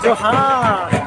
जोहार।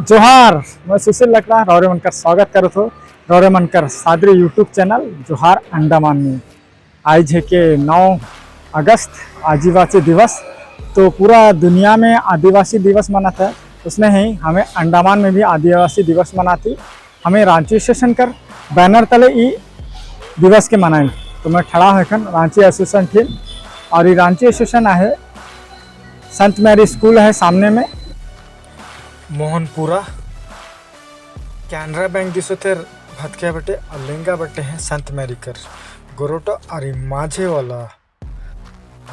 जोहार, मैं सुशील लकड़ा रौरे मनकर स्वागत करत हो रौरे मनकर सादरी यूट्यूब चैनल जोहार अंडमान में। आज है के 9 अगस्त आदिवासी दिवस, तो पूरा दुनिया में आदिवासी दिवस मनाता है, उसमें ही हमें अंडमान में भी आदिवासी दिवस मनाती। हमें रांची स्टेशन कर बैनर तले ई दिवस के मनाए। तो मैं खड़ा हूँ एखन रांची स्टेशन थी और ये रांची स्टेशन है, संत मैरी स्कूल है सामने में, मोहनपुरा कैनरा बैंक दिसोते भटके बटे और लेंगा बटे हैं संत मैरी कर गोरोटो। और ये माझे वाला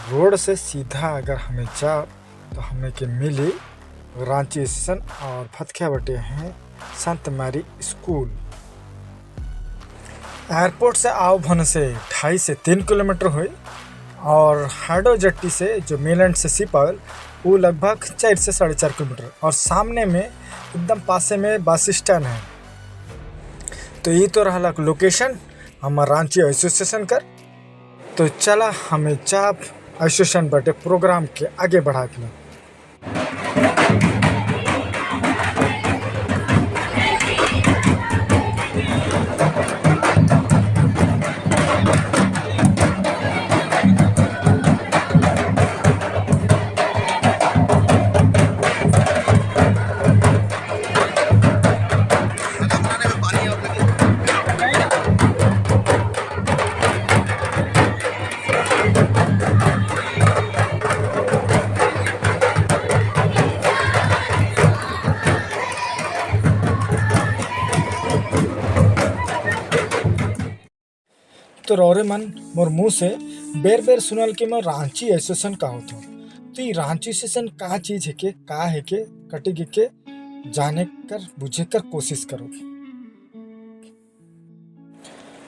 रोड से सीधा अगर हमें जा तो हमें के मिली रांची स्टेशन और भटके बटे हैं संत मैरी स्कूल। एयरपोर्ट से आओ भन से 2.5 से 3 किलोमीटर हुई और हाडो जट्टी से जो मेलैंड से सिपावल वो लगभग 4 से 4.5 किलोमीटर और सामने में एकदम पासे में बस स्टैंड है। तो ये तो रहा लोकेशन हमार रांची एसोसिएशन कर। तो चला हमें चाप एसोसिएशन बटे प्रोग्राम के आगे बढ़ा के। तो रौरे मन मोर मुँह से बेर बेर सुनल कि मैं रांची एसोसिएशन का होता हूँ। तो ये रांची एसोसिएशन का चीज़ है के का है के कटे के जाने कर बुझे कर कोशिश करो।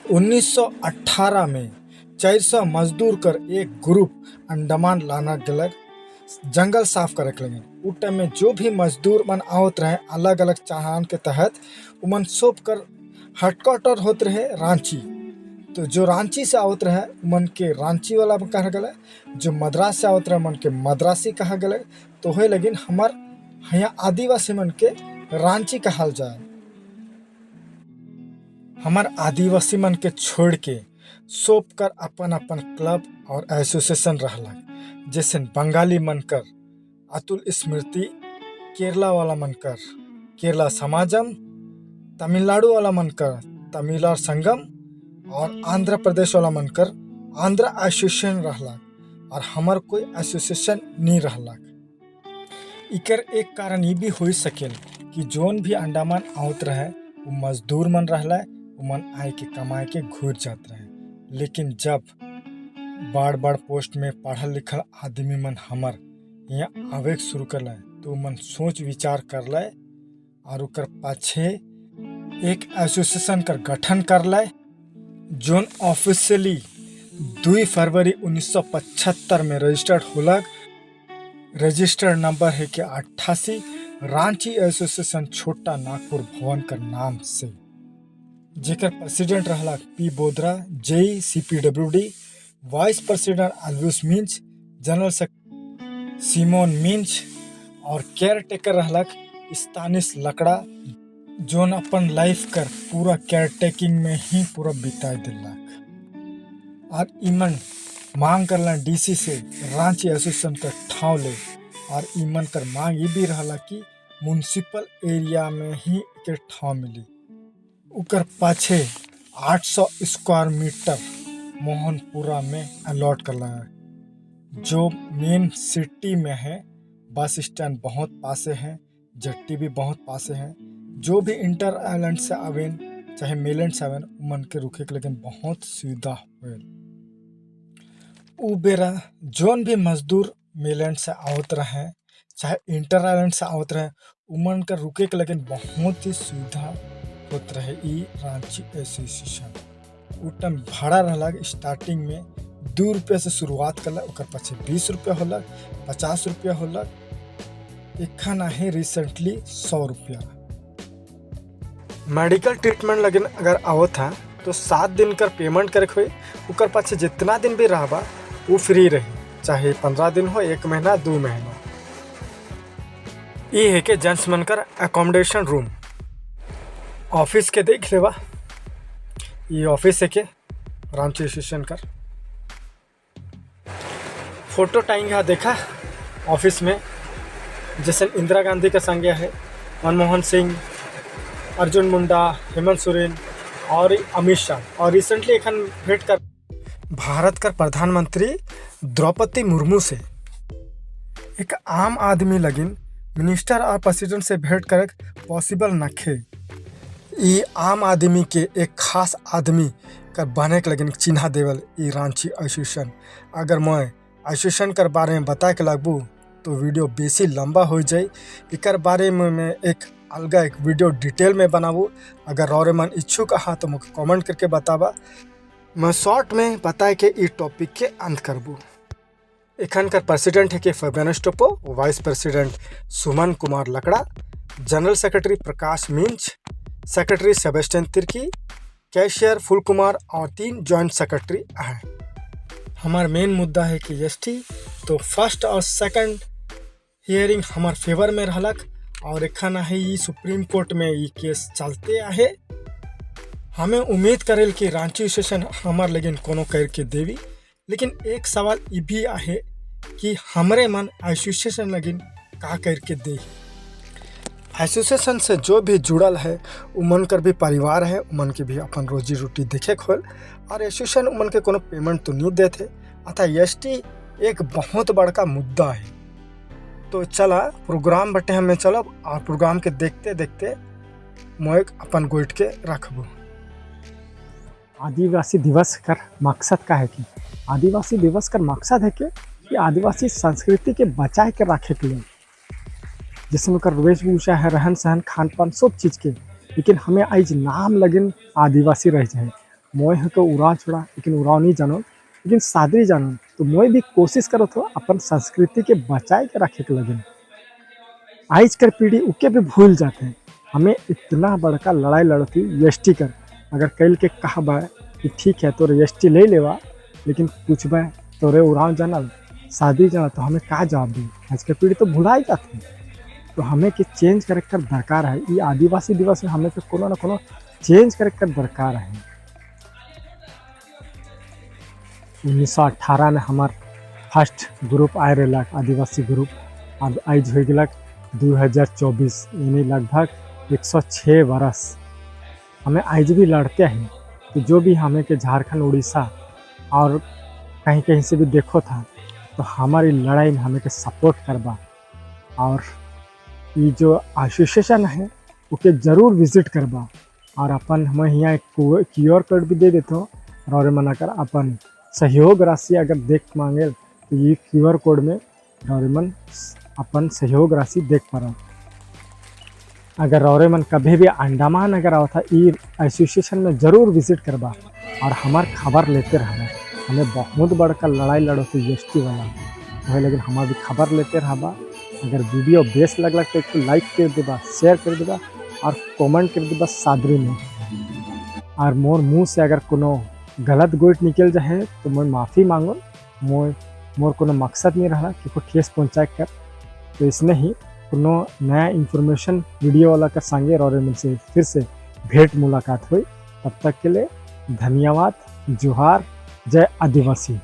1918 में 400 मजदूर कर एक ग्रुप अंडमान लाना गलक जंगल साफ करे के लगे। उस टाइम में जो भी मजदूर मन आवत रहे अलग अलग चाहन के तहत उमन सोप कर हेडक्वार्टर होत रहे रांची। तो जो रांची से आवत रहे मन के रांची वाला कहा गया, जो मद्रास से आवत रहे मन के मद्रासी कहा गया। तो होए लेकिन हमार यहाँ आदिवासी मन के रांची कहल जाए। हमार आदिवासी मन के छोड़ के सोप कर अपन अपन क्लब और एसोसिएशन रहला, जैसे बंगाली मन कर अतुल स्मृति, केरला वाला मन कर केरला समाजम, तमिलनाडु वाला मन कर तमिलर संगम और आंध्र प्रदेश वाला मन कर आंध्र एसोसिएशन रहला और हमार कोई एसोसिएशन नहीं रहला। इकर एक कारण ये भी हो सकेल कि जोन भी अंडमान आवत रहे वो मजदूर मन रहला, वो मन आए के कमाए के घूर जात रहे। लेकिन जब बड़ बड़ पोस्ट में पढ़ल लिखल आदमी मन हमार यहाँ आवे शुरू कर लाए तो मन सोच विचार कर लाए और उकर पाछे एक एसोसिएशन कर गठन कर लाए, जोन ऑफिशियली 2 फरवरी 1975 में रजिस्टर्ड होलक। रजिस्टर्ड नंबर है कि 88 रांची एसोसिएशन छोटा नागपुर भवन कर नाम से, जेकर प्रेसिडेंट रहला P Bodra, JE C P W D, vice president Alvius Minz, general secretary Simon Minz और केयर टेकर रहलक स्तानिस लकड़ा, जोन अपन लाइफ कर पूरा केयर टेकिंग में ही पूरा बिता दिलक। और इमन मांग करला डीसी से रांची एसोसिएशन का ठाव ले और इमन कर मांग ये भी रहला कि म्यूनसिपल एरिया में ही के ठाव मिली। उकर पाछे 800 स्क्वायर मीटर मोहनपुरा में अलॉट कर है, जो मेन सिटी में है। बस स्टैंड बहुत पासे हैं, जट्टी भी बहुत पासे हैं। जो भी इंटर आइलैंड से आवेन चाहे मेनलैंड से आवेन, उमन के रुके के लेकिन बहुत सुविधा होल। उ बेरा जोन भी मजदूर मेनलैंड से आवत रहे चाहे इंटर आइलैंड से आवत रहे, उमन का रुके के लेकिन बहुत ही सुविधा होत रहे ई रांची एसोसिएशन। उ टाइम भाड़ा रहला स्टार्टिंग में 2 रुपया से शुरुआत करलक, ओकर पाछे 20 रुपया होलक, 50 रुपया होलक, एखन आहे रिसेंटली 100 रुपया। मेडिकल ट्रीटमेंट लगिन अगर आवत था तो 7 दिन कर पेमेंट करे के होई। ओकर पाछे जितना दिन भी रहबा वो फ्री रही, चाहे 15 दिन हो, एक महीना, 2 महीना। ये है कि जेंट्स मन कर अकोमोडेशन रूम। ऑफिस के देख लेबा, ये ऑफिस है के रांची एसोसिएशन कर। फोटो टाइंग है देखा ऑफिस में, जैसे इंदिरा गांधी का संगे है, मनमोहन सिंह, अर्जुन मुंडा, हेमंत सोरेन और अमित शाह और रिसेंटली एखन भेंट कर भारत कर प्रधानमंत्री द्रौपदी मुर्मू से। एक आम आदमी लगिन मिनिस्टर और प्रेसिडेंट से भेंट करे पॉसिबल नखे। ई आम आदमी के एक खास आदमी कर बने के लगिन चिन्हा देवल ई रांची एसोसिएशन। अगर मैं एसोसिएशन कर बारे में बताए के लगबू तो वीडियो बेसी लंबा हो जाए। इकर बारे में मैं एक अलगा एक वीडियो डिटेल में बनाबू। अगर रौरे मन इच्छुक हा तो मुझे कमेंट करके बताबा। मैं शॉर्ट में बताए के ई टॉपिक के अंत करबू। एखन कर प्रेसिडेंट है के Fabianus Toppo, vice president Suman Kumar Lakra, general secretary Prakash Minz, secretary Sebastian Tirkey, cashier Phul Kumar और 3 जॉइंट सेक्रेटरी हैं। हमार मेन मुद्दा है कि एसटी तो फर्स्ट और सेकंड हियरिंग हमार फेवर में रहलक और एखन है ई सुप्रीम कोर्ट में ई केस चलते आहे। हमें उम्मीद करेल कि रांची एसोसिएशन हमार लेकिन कोनो कर के देवी, लेकिन एक सवाल ई भी आहे कि हमरे मन एसोसिएशन लगिन का करके दे। एसोसिएशन से जो भी जुड़ल है उमन कर भी परिवार है, उमन के भी अपन रोजी रोटी देखे खोल और एसोसिएशन उमन के कोनो पेमेंट तो नहीं देते। अतः एसटी एक बहुत बड़का मुद्दा है। तो चला प्रोग्राम बटे हमें चलब और प्रोग्राम के देखते देखते मोए अपन गोइठ के रखबो। आदिवासी दिवस कर मकसद का है कि आदिवासी दिवस कर मकसद है कि आदिवासी संस्कृति के बचाए के रखे के लिए, जिसमें उनका वेशभूषा है, रहन सहन, खान पान सब चीज़ के। लेकिन हमें आज नाम लगिन आदिवासी रह जाए। मोय है तो उराव छोड़ा, लेकिन उराव नहीं जानो, लेकिन सादरी जानो। तो मोय भी कोशिश करो तो अपन संस्कृति के बचाए के रखे के लगिन। आज कर पीढ़ी उके भी भूल जाते हैं। हमें इतना बड़का लड़ाई लड़ती एसटी कर, अगर कल के कहबा कि ठीक है तोरे एसटी ले लेवा, लेकिन पूछबा तोरे उराव जानल, सादरी जानल, तो हमें का जवाब दी? आज के पीढ़ी तो भुला ही जाते हैं। तो हमें के चेंज करे कर दरकार है। ये आदिवासी दिवस में हमें के कोनो ना कोनो चेंज करे कर दरकार है। 1918 में हमार फर्स्ट ग्रुप आए रहलक आदिवासी ग्रुप। अब आज हो गलक 2024, यानी लगभग 106 बरस हमें आज भी लड़ते हैं। तो जो भी हमें के झारखंड, उड़ीसा और कहीं कहीं से भी देखो था, तो हमारी लड़ाई में हमें के सपोर्ट करबा और ये जो एसोसिएशन है ओके ज़रूर विजिट करबा और अपन हमें यहाँ एक क्यूआर कोड भी दे देते हो और मना कर अपन सहयोग राशि अगर देख मांगे तो ये क्यूआर कोड में और मन अपन सहयोग राशि देख पा। अगर रौरे मन कभी भी अंडमान अगर आवता, ई एसोसिएशन में ज़रूर विजिट करबा और हमार खबर लेते रहबा। हमें बहुत बड़का लड़ाई लड़ो थी एसटी वाला वही, लेकिन हमार भी खबर लेते रहबा। अगर वीडियो बेस लगला तो एक लाइक कर देबा, शेयर कर देबा और कमेंट कर देबा सादरी में। और मोर मुंह से अगर कोनो गलत गोइठ निकल जाए तो मैं माफ़ी मांगो। मोर मोर कोनो मकसद नहीं रहा कि को ठेस पहुँचाए कर। तो इसमें ही कोनो नया इन्फॉर्मेशन वीडियो वाला का संगे और से फिर से भेंट मुलाकात हुई। तब तक के लिए धन्यवाद, जोहार, जय आदिवासी।